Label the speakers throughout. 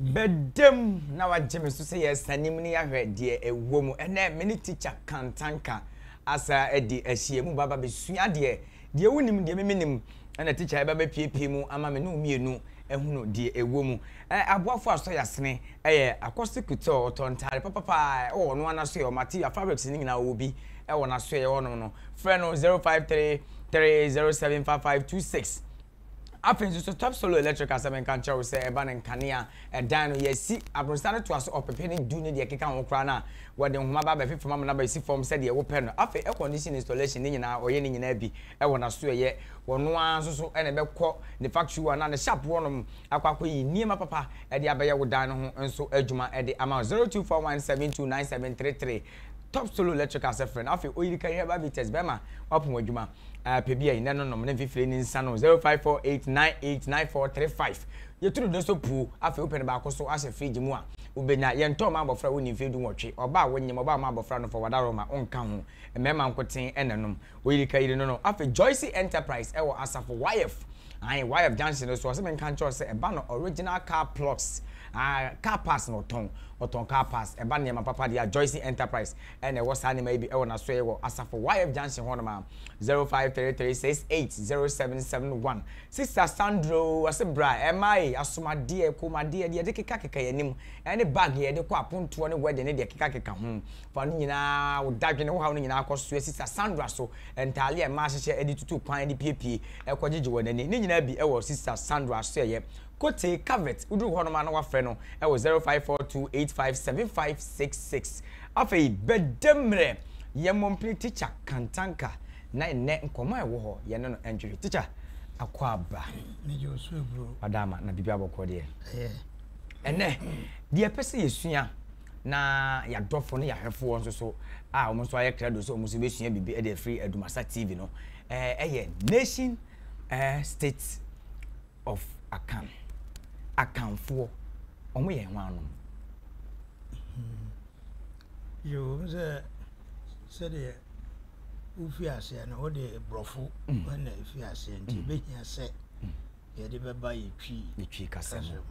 Speaker 1: Bɛdam na wagye me so sɛ yɛresane mu na yɛahwɛ deɛ ɛwɔ mu. Ɛnnɛ me ne Tikya Kantanka asa adi ahyiamu ba ba bɛsua adeɛ. Deɛ wonim, deɛ me menim, ɛna tikya yi ba bɛpiepie mu ama me ne wo mmienu ahunu deɛ ɛwɔ mu. Ɛ, aboafo a sɔ yɛasene yɛ Akosi Couture, ɔtɔ ntaade papapa wɔ ɔno ara n'asoɛeɛ, material, fabrics no nyinaa ɔwɔ bi wɔ n'asoɛeɛ hɔnom no. Frɛ no 0533075526. Afei nso so Top Solo Electrical sɛ menka nkyerɛ wo sɛ ɛba no nkanea ɛdan no yɛasi aborosan no toa so ɔpepe ne du ne deɛ ɛkeka ho koraa no a wɔde nhoma ba abɛfefam ama no abɛsi fam sɛdeɛ wopɛ no. Afei air condition installation ne nyinaa ɔyɛ ne nyinaa bi wɔ n'asoɛeɛ. Ɔno ara nso so na ɛbɛkɔ ne factory hɔ anaa ne shop hɔnom akɔ akɔyi nneɛma papa de abɛyɛ wo dan no ho nso adwuma de ama wo. 0241729733 Top Solo Electrical sɛ frɛ no. Afei Oyirika Herbal Bitters bɛma woapɔn w'adwuma. Pɛ bi a nnɛ no nom ne mfifire ne nsa no 0548989435. Yɛtu no do nso puo. Afei wopɛ no baako so ahyɛ fridge mu a, wobɛnya. Yɛntɔn ma abɔfra a wonni mfeɛ dunwɔtwe. Ɔbaa a wonyem, ɔbaa a ɔma abɔfra no fɔ, wadaroma, wonka ho. Mmarima nkoten na ɛnom. Oyirika yiri no no. Afei Joyce Enterprise wɔ Asafo YF. Ae, YF junction no so. Ɔse menka nkyerɛ wo sɛ ɛba no original car plugs. Ah, car parts na ɔtɔn. Ɔtɔn car parts. Ɛba nneɛma papa deɛ a, Joyce Enterprise na ɛwɔ saa nneɛma yi bi wɔ n'asoɛeɛ wɔ Asafo YF Junction hɔnom a, 0533680771. Sista Sandra oo, ɔse bra, ɛmma ee, asomadeɛ, kɔnmuadeɛ, deɛ yɛde kekakeka yɛn anim, ɛne bag yɛde kɔ apontoɔ ne wedding ne deɛ ɛkekakeka ho. Fa no nyinaa, wo dadwene, wo haw no nyinaa kɔ soɛ Sista Sandra so. Ntaale a mmaa hyehyɛ de tutu kwan de piepie kɔ gyegye wɔn ani, ne nyinaa bi wɔ Sista Sandra asoɛeɛ. Kotee Cavett, woduru hɔnom a na woafrɛ no wɔ 0542857566. Afei bɛda mmerɛ yɛmmɔ mpini Tikya Kantanka na nnɛ nkɔmmɔ a ɛwɔ hɔ yɛne no ntwetwe. Tikya, akwaaba.
Speaker 2: Megye wo so aburo.
Speaker 1: Wadaama na biribi abɔkɔ deɛ.
Speaker 2: Ɛyɛ.
Speaker 1: Ɛnnɛ, deɛ yɛpɛ sɛ yɛsua na yɛadɔfo ne yɛahwɛfoɔ nso so a wɔn nso ayɛ krado sɛ wɔn nso bɛsua biribi de afiri Adumasa TV no, ɛyɛ Nation State of Akan. Akanfoɔ, wɔn yɛ hwannom?
Speaker 2: Yoo, wohu sɛ sɛdeɛ wofi aseɛ no wode borɔfo mm. na ɛfi aseɛ nti mm. ɛbɛhia sɛ mm. yɛde bɛba yɛtwi
Speaker 1: yɛtwi kasa mu
Speaker 2: no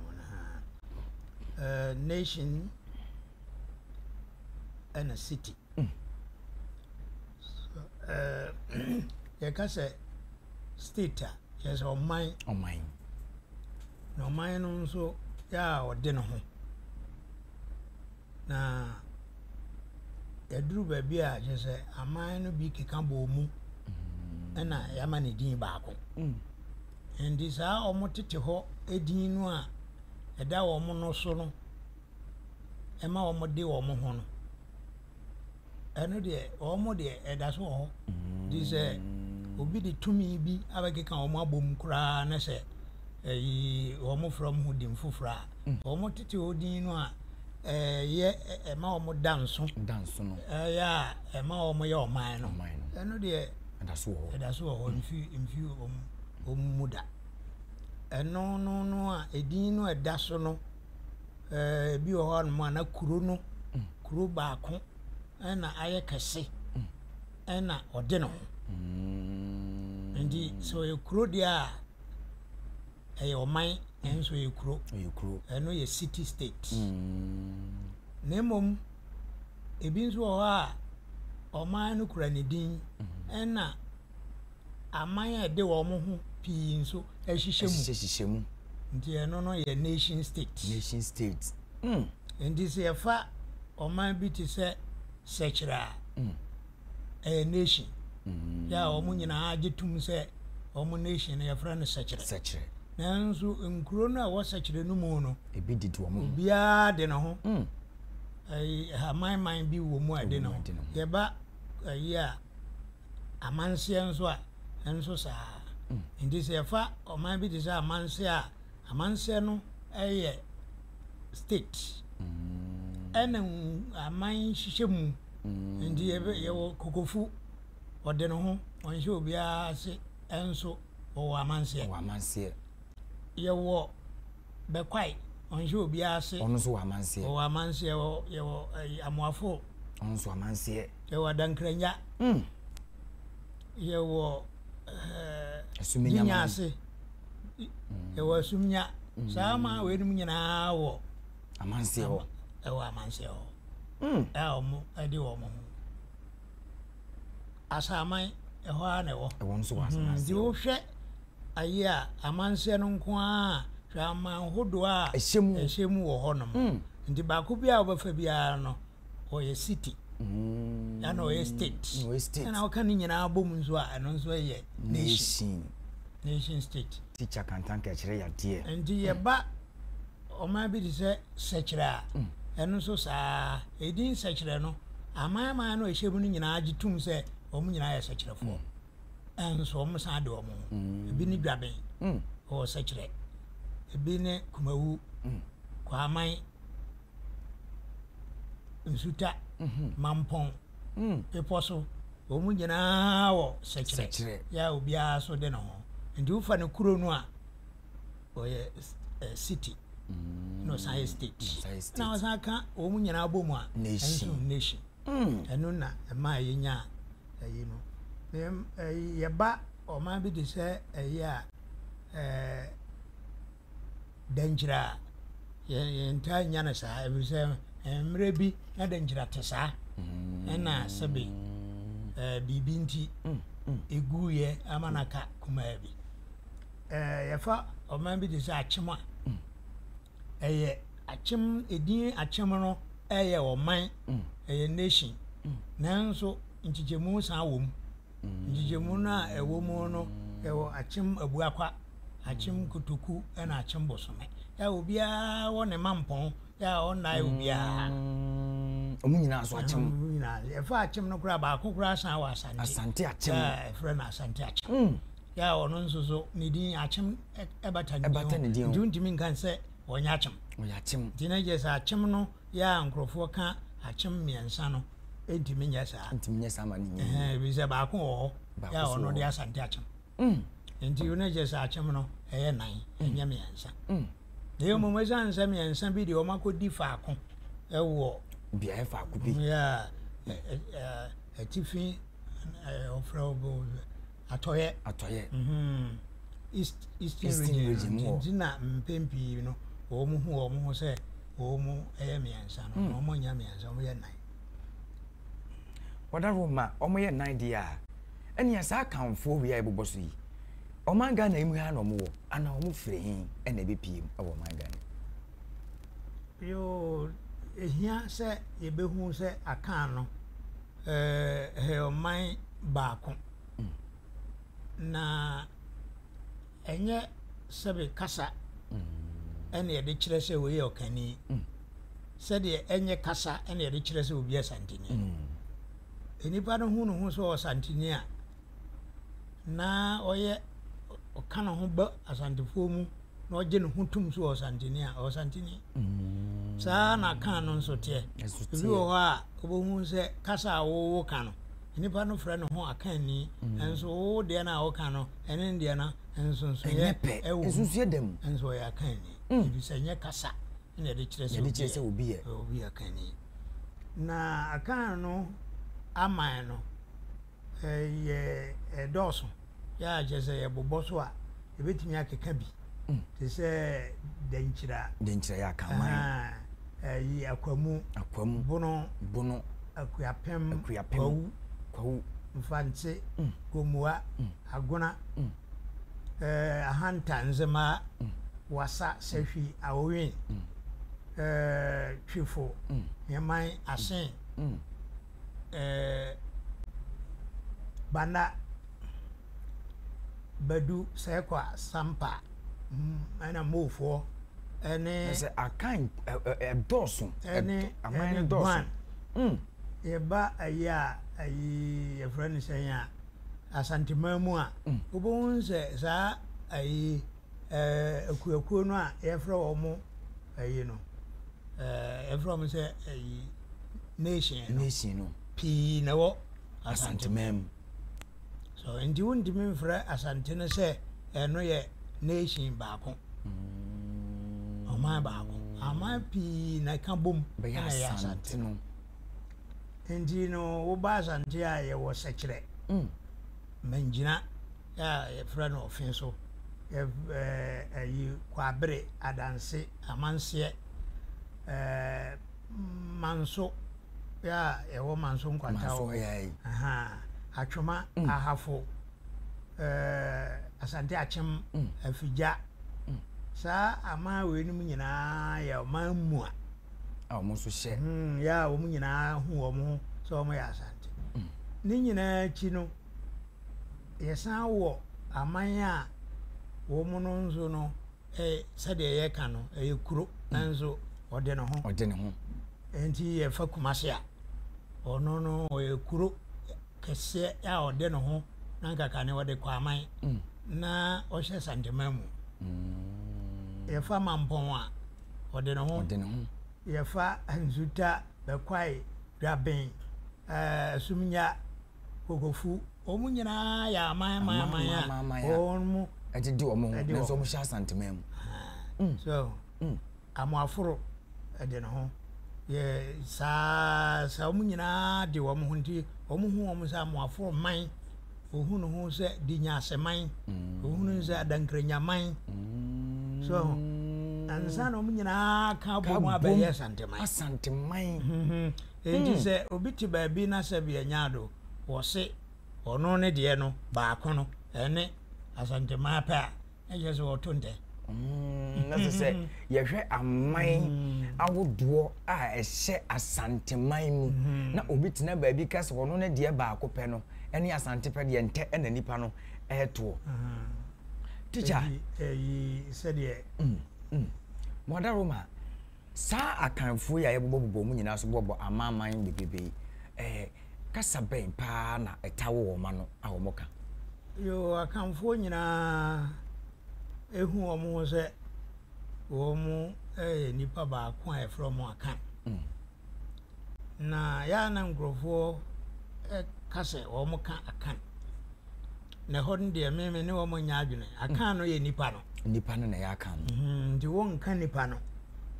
Speaker 2: uh, nation ɛna city so, uh, yɛka sɛ state a kyerɛ sɛ ɔman
Speaker 1: ɔman
Speaker 2: na ɔman no nso yɛ a ɔde ne ho Na yɛduru baabi a kyerɛ sɛ aman no bi keka bɔɔ mu ɛna yɛama ne din baako. Mm. Nti saa wɔn tete hɔ din no a ɛda wɔn no so no ɛma wɔn de wɔn ho no. Ɛno deɛ wɔn deɛ ɛda so wɔ hɔ. Nti sɛ obi de tumi bi abɛkeka wɔn abom koraa na sɛ ɛyi wɔn frɛ wɔn ho din foforɔ a, mm. wɔn tete hɔ din no a ɛyɛ ɛma wɔn da nso.
Speaker 1: Da nso no.
Speaker 2: Ɛyɛ a ɛma wɔn yɛ ɔman no. Ɛno deɛ
Speaker 1: ɛda so wɔ hɔ.
Speaker 2: Ɛda so wɔ hɔ mfi mfi wɔn wɔn mu da. Ɛno no no a edin no ɛda so no. Ebi wɔ hɔ nom a na kuro no, kuro baako na ayɛ kɛse na ɔde ne ho. Nti sɛ ɔyɛ kuro deɛ a, ɛyɛ ɔman nanso ɛyɛ kuro.
Speaker 1: Ɛyɛ kuro.
Speaker 2: Ɛno yɛ city state. Na mmom ebi nso wɔ hɔ a ɔman no kura ne din ɛna aman a ɛde wɔn ho pii nso hyehyɛ mu.
Speaker 1: Hyehyɛ mu.
Speaker 2: Nti ɛno no yɛ nation state.
Speaker 1: Nation state.
Speaker 2: Mm. Nti sɛ yɛfa ɔman bi te sɛ Sɛkyerɛ a, mm. ɛyɛ nation. Mm. Yɛ a wɔn nyinaa gye tom sɛ wɔn nation no yɛfrɛ no Sɛkyerɛ.
Speaker 1: Sɛkyerɛ.
Speaker 2: Nanso nkuro no a ɛwɔ Sɛkyerɛ no mu no,
Speaker 1: ebi didi wɔn ho.
Speaker 2: Obiara de ne ho. Mm. Ɛyi amanman bi wɔ mu a ɛde ne ho. Yɛba ɛyi a amanseɛ nso a, ɛnso saa ara. Nti sɛ yɛfa ɔman bi te sɛ amanseɛ a, amanseɛ no yɛ state ɛna aman hyehyɛ mu. Nti yɛwɔ kokofu, ɔde ne ho, ɔnhyɛ obiara ase, ɛnso ɔwɔ amanseɛ.
Speaker 1: Ɔwɔ amanseɛ.
Speaker 2: Yɛwɔ Bɛkwae, ɔnhyɛ obiara ase.
Speaker 1: Ɔno nso wɔ amanseɛ.
Speaker 2: Ɔwɔ amanseɛ, yɛwɔ Amoafo.
Speaker 1: Ɔno nso amanseɛ.
Speaker 2: Yɛwɔ Adankranya. Mm. Yɛwɔ
Speaker 1: Asumnya
Speaker 2: ase. Mm. Yɛwɔ Asumnya. Mm. Saa aman weinom nyinaa wɔ.
Speaker 1: Amanseɛ hɔ.
Speaker 2: Ɛwɔ amanseɛ hɔ. A wɔn de wɔn ho. Asaman ɛhɔ ara na ɛwɔ.
Speaker 1: Ɛwɔ nso wɔ asamanseɛ.
Speaker 2: Nti wohwɛ ayi a amanseɛ no nko ara hwɛ aman hodoɔ a
Speaker 1: ɛhyɛ mu
Speaker 2: ɛhyɛ mu wɔ hɔ nom. Nti baako bi a wɔbɛfa biara no ɔyɛ city. Ɛna ɔyɛ state. Ɛna ɔka ne nyinaa bɔ mu nso a ɛno nso yɛ nation. Nation state.
Speaker 1: Teacher Kantanka kyerɛ yadeɛ.
Speaker 2: Nti yɛba ɔman bi te sɛ Sɛkyerɛ a, ɛno nso saa ara. Edin Sɛkyerɛ no, amanaman no a ɛhyɛ mu no nyinaa gye tom sɛ wɔn nyinaa yɛ Sɛkyerɛfoɔ. Ɛnso wɔn san de wɔn ho. Ebi ne Dwaben, ɔwɔ Sɛkyerɛ. Ebi ne Kumawu, Kwaman, Nsuta, Mampɔn, Bepɔ so. Wɔn nyinaa wɔ Sɛkyerɛ. Yɛ a obiara so de ne ho. Nti wofa no kuro no a, ɔyɛ eh, city mm. na ɔsan yɛ state na ɔsan ka wɔn nyinaa bɔ mu a nation nation mm. ɛno na ɛma yɛnya ɛyi no yɛba ɔman bi te sɛ ɛyi a ɛɛ dɛnkyerɛ a yɛntaa nya no saa ɛfiri sɛ mmerɛ bi na dɛnkyerɛ te saa mm. ɛna sɛbe ɛɛ biribi nti eguiɛ ama no aka kumaa bi. Ɛɛ yɛfa ɔman bi te sɛ Akyem a, ɛyɛ Akyem, edin Akyem no ɛyɛ ɔman, ɛyɛ nation. Nanso nkyekyɛmu san wɔ mu. Nkyekyɛmu no a ɛwɔ mu no, ɛwɔ Akyem Abuakwa, Akyem Kotoku ɛna Akyem Bosome. Ɛ obiara wɔ ne mampɔn yɛ a ɔnnae obiara.
Speaker 1: Wɔn nyinaa so Akyem.
Speaker 2: Wɔn nyinaa. Yɛfa Akyem no koraa baako koraa san wɔ Asante.
Speaker 1: Asante Akyem.
Speaker 2: Ɛfrɛ no Asante Akyem. Yɛ a ɔno nso so ne din akyem bata ne din ho nti wontumi nka sɛ ɔnyɛ akyem.
Speaker 1: Ɔyɛ akyem.
Speaker 2: Nti na kyerɛ sɛ akyem no yɛ a nkurɔfoɔ ka akyem mmiɛnsa no ntumi nyɛ saa.
Speaker 1: Ntumi nyɛ saa ma ne nyɛ yie.
Speaker 2: Ɛfiri sɛ baako wɔ hɔ yɛ a ɔno de Asante akyem. Nti na kyerɛ sɛ akyem no ɛyɛ nan ɛnyɛ mmiɛnsa. Na mmom ɛsiane sɛ mmiɛnsa bi deɛ wɔn akɔdi faako ɛwɔ
Speaker 1: beaeɛ faako bi.
Speaker 2: Yɛ a atifi ɔfrɛ Atɔeɛ.
Speaker 1: Atɔeɛ.
Speaker 2: Mm-hmm. East, Eastern, Eastern region, region mu hɔ. Nti na mpɛn pii no wɔn hu wɔn ho sɛ wɔn yɛ mmiɛnsa no, mm. wɔn nyɛ mmiɛnsa, wɔn yɛ nnan.
Speaker 1: Wɔdaro ma wɔn yɛ nnan deɛ a, ɛnea saa kanfoɔ wei a yɛbobɔ so yi, ɔman Ghana yi mu ha na wɔn wɔ, anaa wɔn firi he ɛna ɛbɛpie mu ɛwɔ ɔman Ghana
Speaker 2: mu? Yoo, ehia sɛ yɛbɛhu sɛ Akan no ɛyɛ ɔman baako. Na ɛnyɛ sɛbe kasa ɛna yɛde kyerɛ sɛ wei yɛ ɔkani sɛdeɛ ɛnyɛ kasa ɛna yɛde kyerɛ sɛ obi yɛ santini nnipa no hu ne ho sɛ ɔsantini a na ɔyɛ ɔka ne ho ba asantefoɔ mu na ɔgye ne ho tom so ɔsantini a ɔsantini mm. saa na kan no nso teɛ ebi wɔ hɔ a wobɛhu sɛ kasa a wowo ka no nnipa no frɛ ne ho akanni mm. nso wowo deɛ no a woka no ɛne ne deɛ no nsonsoyɛ ɛwɔ
Speaker 1: mu
Speaker 2: nso ɔyɛ akanni mm. ebi sɛ nyɛ kasa na yɛde kyerɛ
Speaker 1: sɛ obi yɛ
Speaker 2: obi yɛ akanni na akan no aman no yɛ ɛdɔɔso yɛ a kyerɛ sɛ yɛbobɔ so a yɛbɛtumi akeka bi mm. te sɛ dɛnkyira
Speaker 1: dɛnkyira yɛ akaman
Speaker 2: ɛyi akwamu
Speaker 1: akwamu
Speaker 2: bono
Speaker 1: bono
Speaker 2: akuapem
Speaker 1: akuapem
Speaker 2: kwawu
Speaker 1: kwawu
Speaker 2: mfantse mm. gomua mm. agona mm. eh, ahanta nzemaa mm. wasa sahwi awowen mm. eh, twifo mm. heman asen mm. eh, Bana, Badu, Sɛkwa, Sampa, ɛna Mofoɔ, ɛne.
Speaker 1: Ɛsɛ akan ɛdɔɔso.
Speaker 2: Ɛne
Speaker 1: aman no dɔɔso.
Speaker 2: Mm. Yɛba ayi a ayi yɛfrɛ no sɛn a Asanteman mu a mm. wobɛhu sɛ saa ayi ɛɛ akuakuo no a yɛfrɛ wɔn ayi no ɛɛ yɛfrɛ wɔn sɛ ayi nation
Speaker 1: no nation no
Speaker 2: pii na ɛwɔ
Speaker 1: Asanteman mu
Speaker 2: so nti wontumi mfrɛ Asante no sɛ ɛno yɛ nation baako mm. ɔman baako aman pii na ɛka bom na ɛyɛ Asante
Speaker 1: no
Speaker 2: nti no woba Asante a yɛwɔ sɛkyerɛ mm. mangyina a yɛfrɛ no ɔfe so ɛyi kwabere adanse amanseɛ. ɛɛ Manso yɛ a yɛwɔ Manso nkwanta hɔ. Atwoma, mm. Ahafo, ɛɛ Asante Akyem, mm. Afigya. Mm. Saa aman weinom nyinaa yɛ ɔman mu a.
Speaker 1: A wɔn nso hyɛ.
Speaker 2: Hmm, yɛ a wɔn nyinaa hu wɔn ho sɛ wɔn yɛ Asante. Ne nyinaa akyi no, yɛsan wɔ aman a wɔn no nso no sɛdeɛ yɛka no ɛyɛ kuro nanso ɔde ne ho.
Speaker 1: Ɔde ne ho.
Speaker 2: Nti yɛfa Kumasi a, ɔno no ɔyɛ kuro kɛseɛ a ɔde ne ho na nkaka ne ɔde kɔ aman mm. na ɔhyɛ Santeman mu. Mm. Yɛfa Mampɔn a, ɔde ne ho.
Speaker 1: Ɔde ne ho.
Speaker 2: Yɛfa Nsuta, Bɛkwae, Dwaben, ɛɛ Sumnya. Kokofu, wɔn nyinaa yɛ aman aman aman a wɔn mu
Speaker 1: ɛdidi wɔn ho nanso wɔn hyɛ Asanteman mu.
Speaker 2: Mm. So mm. Amoaforo ɛde ne ho yɛ saa saa wɔn nyinaa de wɔn ho nti wɔn hu wɔn sɛ Amoaforo man ohun ne ho sɛ Dinyase man mm. ohun ne sɛ Adankranya man so ansa na wɔn nyinaa ka bɔ mu abɛyɛ Asanteman.
Speaker 1: Asanteman. Mm-hmm.
Speaker 2: Enti sɛ obi te baabi na sɛbi anya ado, wɔse ɔno ne deɛ no baako no ɛne Asanteman pɛ a, na kyerɛ sɛ wɔto ntɛ.
Speaker 1: Mm, na sɛ sɛ yɛhwɛ aman mm. ahodoɔ a ɛhyɛ Asanteman mu mm-hmm. na obi tena baabi ka sɛ ɔno ne deɛ baako pɛ no ɛne Asante pɛ deɛ ntɛ ɛna nipa no ɛɛtoɔ. Mm-hmm. Tikya.
Speaker 2: Ɛyi sɛdeɛ.
Speaker 1: Mm, mm. Mɔdaroma. Saa Akanfoɔ yi a yɛbobɔbobɔ wɔn nyinaa so bobɔbɔ amanaman bebrebe yi, ɛɛ kasa bɛn paa na ɛtaa wɔ wɔn ano a wɔka?
Speaker 2: Yoo, Akanfoɔ nyinaa hu wɔn ho sɛ wɔn yɛ nnipa baako a yɛfrɛ wɔn Akan. Mm. Na yɛ a na nkurɔfoɔ ka sɛ wɔn ka Akan. Na ɛhɔ no deɛ me me ne wɔn nyɛ adwene. Akan no yɛ nipa no.
Speaker 1: Nipa no na ɛyɛ akan
Speaker 2: no. Mhm, nti wonka nipa no.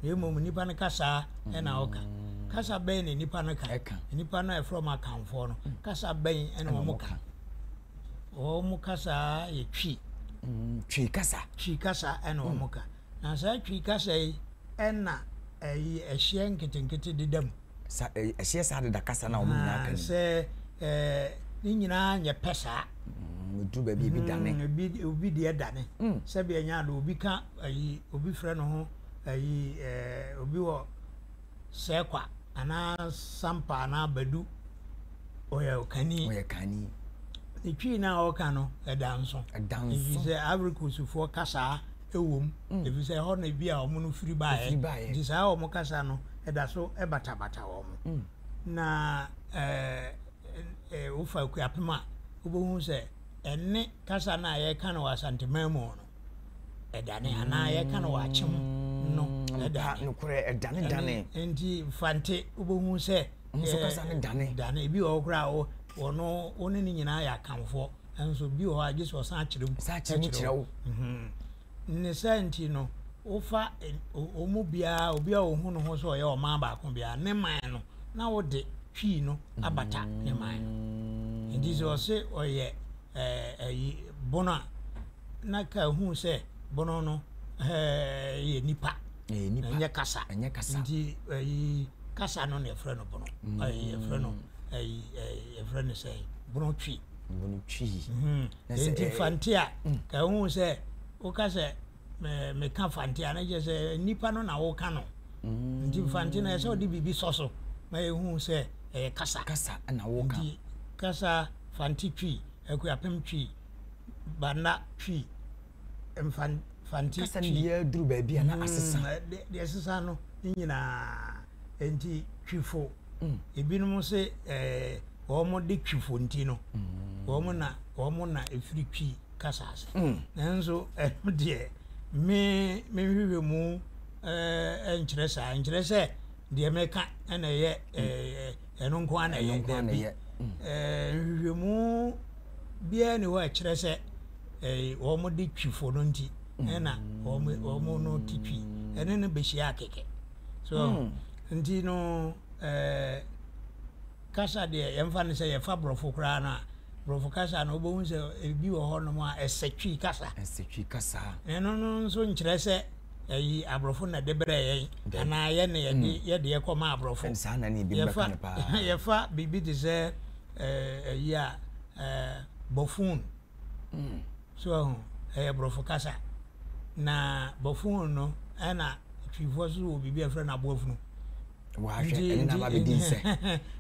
Speaker 2: Na mmom nipa no kasa ɛna ɔka. Mm. Kasa bɛn na nipa no ka?
Speaker 1: Ɛka.
Speaker 2: Nipa no a ɛfrɛ wɔn akanfoɔ no, mm. kasa bɛn ɛna wɔn ka? Wɔn kasa yɛ twi.
Speaker 1: Mm, twi kasa.
Speaker 2: Twi kasa ɛna wɔn ka. Na saa twi kasa yi ɛna ɛyi ɛhyeɛ nketenkete deda mu.
Speaker 1: Sa ɛhyeɛ saa deda kasa na wɔn nyinaa ka
Speaker 2: ni. Sɛ ɛɛ ne nyinaa nyɛ pɛ saa.
Speaker 1: Edu baabi ebi dane.
Speaker 2: Ebi obi deɛ dane. Sɛbi ɛnya ado obi ka ɛyi obi frɛ ne ho ɛyi ɛɛ obi wɔ sɛkwa anaa sampa anaa badu ɔyɛ ɔkani.
Speaker 1: Ɔyɛ kani.
Speaker 2: Ne twi na ɔka no ɛda nso.
Speaker 1: Ɛda nso.
Speaker 2: Efi sɛ Ivory Coast foɔ kasaa. wɔ mu, mm. efisɛ ɛhɔ na ebi a wɔn no firi baeɛ, nti saa wɔn kasa no ɛda so batabata wɔn. Mm. Na ɛɛ ɛɛ wofa Akuapem a, wobɛhu sɛ ɛne kasa no a yɛka no wɔ Asanteman mu no ɛdane mm. anaa yɛka no wɔ Akyem no ɛdane.
Speaker 1: Nokorɛ ɛdane dane.
Speaker 2: Nti Fante wobɛhu sɛ
Speaker 1: nso kasa no dane.
Speaker 2: Dane ebi wɔ hɔ koraa wɔn wɔn ne ne nyinaa yɛ Akanfoɔ. Nanso bi wɔ hɔ a, gye sɛ ɔsan kyerɛ mu.
Speaker 1: San kyerɛ mu kyerɛ wo.
Speaker 2: Mhm. Ne saa nti no, wofa wɔn mu biara, obi a ohu ne ho sɛ ɔyɛ ɔman baako biara, ne man no, na wode Twi no abata ne man no. Nti sɛ ɔse ɔyɛ ɛyi bono a, na ka hu sɛ bono no yɛ nipa. Ɛnyɛ kasa.
Speaker 1: Ɛnyɛ kasa.
Speaker 2: Nti ɛyi kasa no na yɛfrɛ no bono. Yɛfrɛ no ɛyi yɛfrɛ no sɛ bono Twi.
Speaker 1: Bono Twi.
Speaker 2: Mhm. Nti Fante a, mm. ka hu sɛ woka sɛ meka Fante a na kyerɛ sɛ nipa no na woka no. Mm. Nti Fante no ɛsɛ ɔde biribi sɔ so ma yɛhu sɛ ɛyɛ kasa.
Speaker 1: Kasa na woka.
Speaker 2: Nti kasa Fante Twi, Akuapem Twi, Banda Twi, Mfante
Speaker 1: Kasa no biara duru baabi a na asesa.
Speaker 2: Mm, deɛ ɛsesa no ne nyinaa. Nti Twifo, mm. ebinom se ɛɛ. Wɔn de Twifo nti no, wɔn na wɔn na ɛfiri Twi kasa ase. Mm. Nanso ɛno deɛ me me nhwehwɛmu ɛɛ nkyerɛ saa nkyerɛ sɛ deɛ meka ɛna ɛyɛ ɛɛ ɛno nko ara na ɛyɛ daabi. Ɛɛ nhwehwɛmu biara ni hɔ a ɛkyerɛ sɛ ɛɛ wɔn de Twifo no nti ɛna wɔn wɔn no te Twi ɛne no bɛhyia kɛkɛ. So mm. nti no ɛɛ. Kasa deɛ yɛmfa no sɛ yɛfa borɔfo koraa no a, borɔfo kasa no wobɛhu sɛ ebi wɔ hɔnom a ɛsɛ Twi kasa.
Speaker 1: Ɛsɛ Twi kasa.
Speaker 2: Na ɛno no nso nkyerɛ sɛ ɛyi aborɔfo na ɛde brɛ yɛn anaa yɛ na yɛde mm. yɛde yɛkɔ ma aborɔfo.
Speaker 1: Saa na ne ebi bɛka no paa.
Speaker 2: Yɛfa biribi te sɛ ɛyi a ɛɛ bɔfun. Mm. So ɛho ɛyɛ borɔfo kasa na bɔfun no ɛna twifoɔ so wɔ biribi a yɛfrɛ no aboafunu.
Speaker 1: Wahwɛ ɛne na aba bɛdi nsɛ.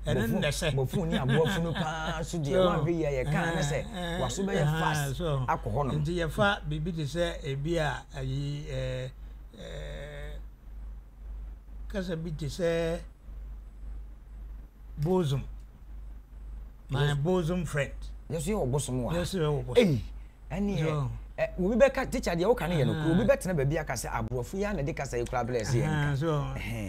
Speaker 2: Ɛne na ɛsɛ.
Speaker 1: Bɔfun ne aboafunu paa so deɛ wahwɛ yi a yɛka ne sɛ waso bɛyɛ fast akɔ hɔ nom.
Speaker 2: Nti yɛfa biribi te sɛ ebi a ayi ɛɛ ɛɛ kasa bi te sɛ bosom. My bosom friend.
Speaker 1: Yɛso yɛ wɔ bosom wɔ ha.
Speaker 2: Yɛso yɛ wɔ bosom.
Speaker 1: Ɛneɛ ɛ obi bɛka teacher deɛ woka no yɛ nokorɛ obi bɛtena baabi aka sɛ aborɔfo yi ara na ɛde kasa yi koraa brɛɛ sɛ yɛnka.
Speaker 2: So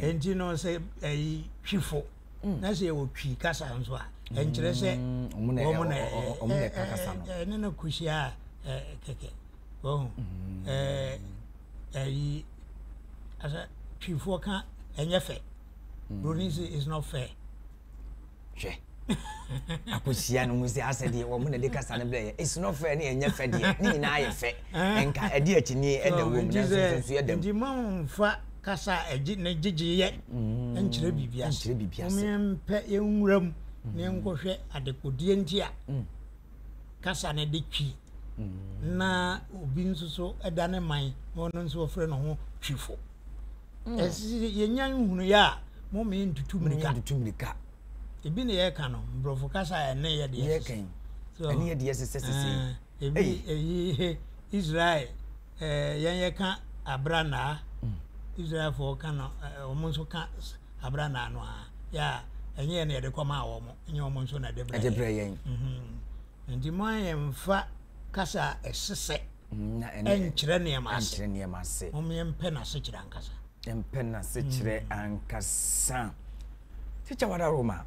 Speaker 2: ɛnti no sɛ ɛyi twifo mm. na sɛ yɛwɔ twi kasa nso a ɛnkyerɛ sɛ
Speaker 1: mm, wɔn na wɔn na ɛka kasa no.
Speaker 2: Ɛne no kuhyia kɛkɛ wɔn mm. ɛɛ ɛyi asɛ twifoɔ ka ɛnyɛ fɛ broni sɛ it's not fair.
Speaker 1: Hwɛ. Akɔhyia no hu sɛ asɛ deɛ wɔn na de kasa no brɛ yɛ. It's not fair ne ɛnyɛ fɛ deɛ. Ne nyinaa yɛ fɛ. Nka ɛde akyinie ɛna wɔ mu nanso nso nso yɛ dɛm.
Speaker 2: Nti mo nfa kasa a ɛgye ne gyegye yɛ nkyerɛ biribi ase.
Speaker 1: Nkyerɛ biribi ase.
Speaker 2: Mo mpɛ yɛn nwura mu na yɛn nkɔhwɛ adekodeɛ nti a kasa no de twi na obi nso so ɛda ne man na ɔno nso ɔfrɛ ne ho twifo. Mm. Ɛsɛ yɛnya nhunuiɛ a moma yɛntutu mmirika.
Speaker 1: Yɛntutu mmirika.
Speaker 2: Ebi na yɛka no mborɔfo kasa a ɛne yɛ deɛ
Speaker 1: sesɛ. Ɛne yɛ deɛ sesɛ sesɛ.
Speaker 2: Ebi eyi Israel ɛɛ yɛn yɛka abranaa. Mm. Israelfoɔ ka no wɔn nso ka abranaa no a yɛ a ɛnyɛ yɛn na yɛde kɔmaa wɔn ɛnyɛ wɔn nso na ɛde brɛ yɛn.
Speaker 1: Ɛde brɛ yɛn.
Speaker 2: Mhm. Nti mo ayɛ mfa kasa a ɛsesɛ. Ɛnkyerɛ nneɛma ase.
Speaker 1: Ɛnkyerɛ nneɛma ase.
Speaker 2: Mom yɛmpɛ n'asekyerɛ ankasa.
Speaker 1: Yɛmpɛ n'asekyerɛ mm. ankasa. Tikya wada Roma,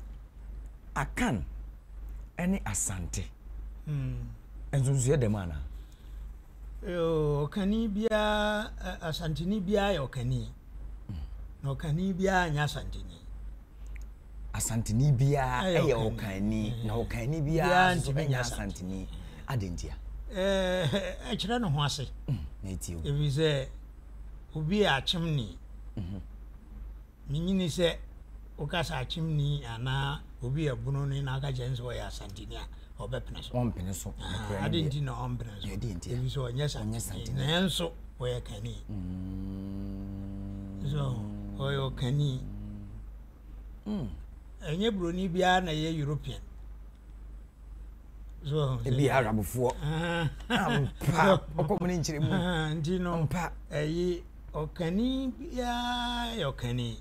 Speaker 1: Akan ɛne Asante. Mm. Nsonsoyɛ dɛm anaa?
Speaker 2: Ɔkani biara, Asanteni biara yɛ ɔkani. Mm. Na ɔkani biara nyɛ Asanteni.
Speaker 1: Asanteni biara yɛ ɔkanni, na ɔkanni biara nso nyɛ Asanteni. Adɛn ntia?
Speaker 2: Ɛkyerɛ ne ho ase. Ɛfiri sɛ obi yɛ akyemni. Mhm. Menyini sɛ woka sɛ akyemni anaa obi yɛ bononi na aka kyerɛ no sɛ ɔyɛ Asanteni a, ɔbɛpene so.
Speaker 1: Ɔmpene so.
Speaker 2: Adɛn nti na ɔmpene so? Ɛfiri sɛ ɔnyɛ Santeni, nanso ɔyɛ kani.
Speaker 1: Mm.
Speaker 2: So ɔyɛ ɔkani. Mm. Ɛnyɛ buroni biara na ɛyɛ European.
Speaker 1: So ebi Arabfoɔ. Ampa ɔkɔ mu ne nkyerɛ mu.
Speaker 2: Nti no
Speaker 1: ampa
Speaker 2: ɛyi ɔkani biara yɛ ɔkani.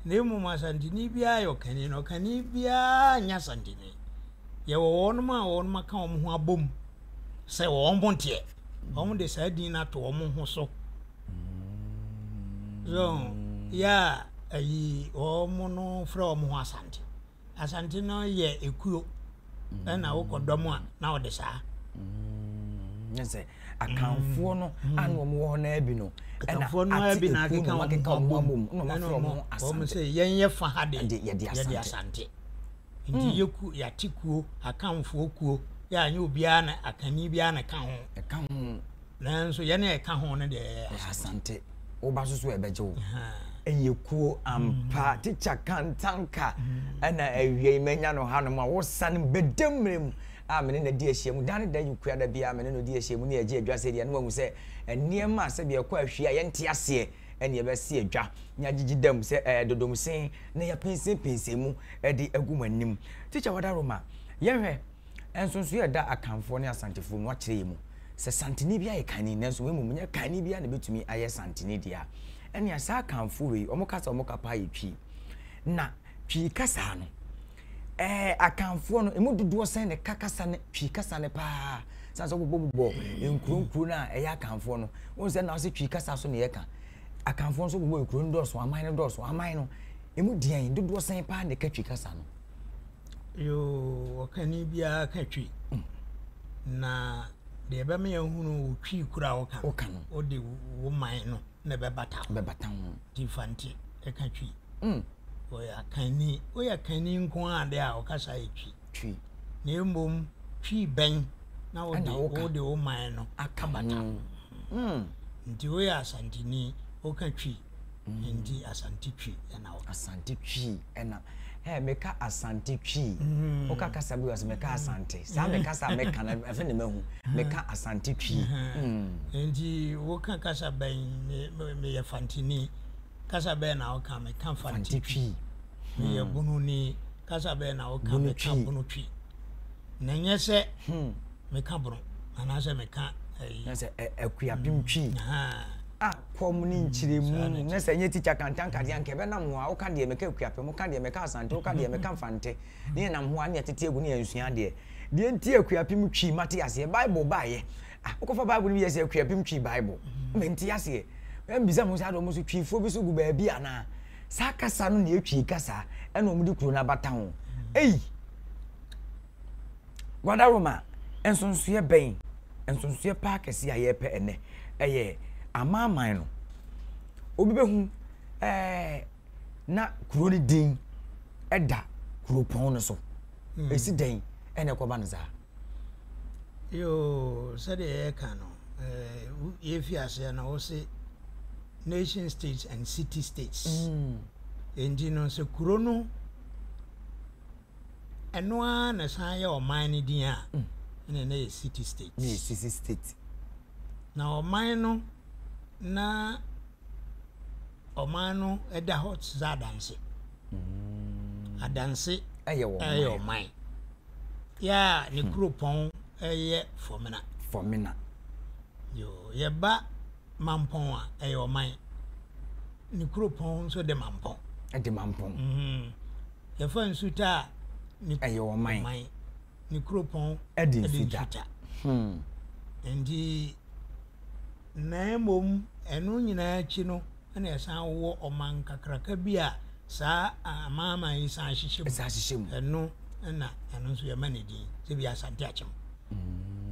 Speaker 2: Na mmom Asanteni biara yɛ ɔkani na ɔkani biara nyɛ Asanteni. Yɛwɔ wɔnom a wɔnom aka wɔn ho abom sɛ wɔn ho teɛ. Wɔn de saa din no ato wɔn ho so. So yɛ a ayi wɔn no frɛ wɔn ho Asante. Asante no yɛ ekuo ɛna wokɔ dɔm a na wɔde saa.
Speaker 1: Ne sɛ Akanfoɔ no a na wɔn wɔ hɔ naa bi no
Speaker 2: ɛna ate ekuo na wɔakeka wɔn ho abom na wɔafrɛ wɔn ho Asante. Wɔn sɛ yɛn yɛ fa ha de yɛde Asante. Nti yɛ ku yɛate kuo Akanfoɔ kuo yɛ a nyɛ obiara na Akanni biara na ɛka ho.
Speaker 1: Ɛka ho.
Speaker 2: Nanso yɛn a ɛka ho no deɛ ɛyɛ
Speaker 1: Asante. Wo ba so so ɛbɛgye wo. Ɛyɛ kuo ampa. Tikya Kantanka ɛna awia yi manya no hanom a wosan bɛda mmerɛ mu a mene no adi ahyia mu da ne da yi kua da biara mene no di ahyia mu ne yɛgye adwa sɛdeɛ na wahu sɛ nneɛma a sɛdeɛ ɛkɔ ahwie a yɛnte aseɛ ɛne yɛbɛsi adwa ne agyegye dam sɛ ɛɛ dodomsen na yɛapinsinpinsɛn mu ɛde agu mo anim. Tikya Wadaroma yɛhwɛ Nsonsonoe a ɛda Akanfoɔ ne Asantefoɔ mu akyerɛ yɛn mu sɛ Santeni biara yɛ Kanni nanso mmom nyɛ Kanni biara na ɛbɛtumi ayɛ Santeni deɛ a, ɛnea saa Akanfoɔ wei wɔn kasa a wɔka paa yɛ Twi. Na Twi kasa no, ɛɛ Akanfoɔ no, ɛmu dodoɔ sɛn na ɛka kasa no, Twi kasa no paa? Sane sɛ wɔbobɔbobɔ nkuro nkuro no a ɛyɛ Akanfoɔ no, wohu sɛ na wɔsɛ Twi kasa so na yɛka. Akanfoɔ nso bobɔ nkuro no dɔɔso, aman no dɔɔso, aman no, ɛmu deɛn dodoɔ sɛn paa na ɛka Twi kasa no?
Speaker 2: Yoo, ɔkani biara ka twi. Na deɛ ɛbɛma yɛahunu wo twi kura a woka
Speaker 1: no,
Speaker 2: wode wo man no na ɛbɛbata ho.
Speaker 1: Bɛbata ho.
Speaker 2: Nti Fante ɛka twi. Mm. Ɔyɛ akanni. Woyɛ kanni nko ara deɛ a ɔkasa yɛ twi.
Speaker 1: Twi.
Speaker 2: Na mmom twi bɛn na wode wode wo man no akabata ho. Mm. Nti woyɛ Asanteni. Woka Twi nti Asante Twi na woka.
Speaker 1: Asante Twi na Hey, meka Asante Twi. Woka kasa bi wɔ sɛ meka Asante. Saa me kasa a meka no ɛfɛ na mahu. Meka Asante Twi.
Speaker 2: Nti woka kasa bɛn meyɛ Fantini. Kasa bɛn na woka meka Fante Twi. Meyɛ Bononi. Kasa bɛn na woka meka Bono Twi. Na ɛnyɛ sɛ meka Bono anaasɛ meka ɛyi.
Speaker 1: Na sɛ Akuapem Twi. A kɔm ne nkyerɛmu na sɛ ɛnyɛ tikya kantanka deɛ anka ɛbɛnam ho a woka deɛ meka Akuapem woka deɛ meka Asante woka deɛ meka Mfante ne yɛnam ho a ne yɛtete agu ne yɛnsua adeɛ deɛ nti Akuapem Twi mate aseɛ Bible baayɛ ah wokɔfa Bible no bi yɛ sɛ Akuapem Twi Bible mente aseɛ ɛmbisa mo sɛ adɔ mo so Twifoɔ bi so gu baabi anaa saa kasa no na ɛtwi kasa ɛna wɔn de kuro no abata ho ei Guadaroma, nsonsoeɛ bɛn, nsonsoeɛ paa kɛseɛ a yɛrepɛ ɛnnɛ, ɛyɛ amanaman no. Obi bɛhu ɛɛ na kuro no din ɛda kuropɔn no so. Hmm. Ɛsi dɛn ɛna ɛkɔba no saa?
Speaker 2: Yoo, sɛdeɛ yɛka no, eh, yɛfi aseɛ no, wo se nation states and city states. Mm. Enti no, sɛ kuro no Ɛno ara na ɛsan yɛ ɔman no din a, ɛna na yɛ city state.
Speaker 1: Na yɛ city state.
Speaker 2: Na ɔman no na ɔman no ɛda hɔ te sɛ adanse. Mm. Adanse
Speaker 1: ɛyɛ
Speaker 2: ɔman. Yɛ a ne hmm. kuropɔn ɛyɛ Fɔmena.
Speaker 1: Fɔmena.
Speaker 2: Yo, yɛba Mampɔn a ɛyɛ ɔman. Ne kuropɔn nso de Mampɔn.
Speaker 1: Ɛde Mampɔn. Mm.
Speaker 2: Yɛfa Nsuta a,
Speaker 1: ne Ɛyɛ ɔman.
Speaker 2: ɔman, ne kuropɔn
Speaker 1: Ɛde
Speaker 2: de
Speaker 1: Nsuta.
Speaker 2: Nsuta.
Speaker 1: Hmm.
Speaker 2: Nti, na mmom ɛno nyinaa akyi no, ɛna ɛsan wɔ ɔman kakraka bi a saa amanaman yi san hyehyɛ mu.
Speaker 1: Ɛsan hyehyɛ mu.
Speaker 2: Ɛno na ɛno nso yɛma ne din sɛ bi Asante Akyem.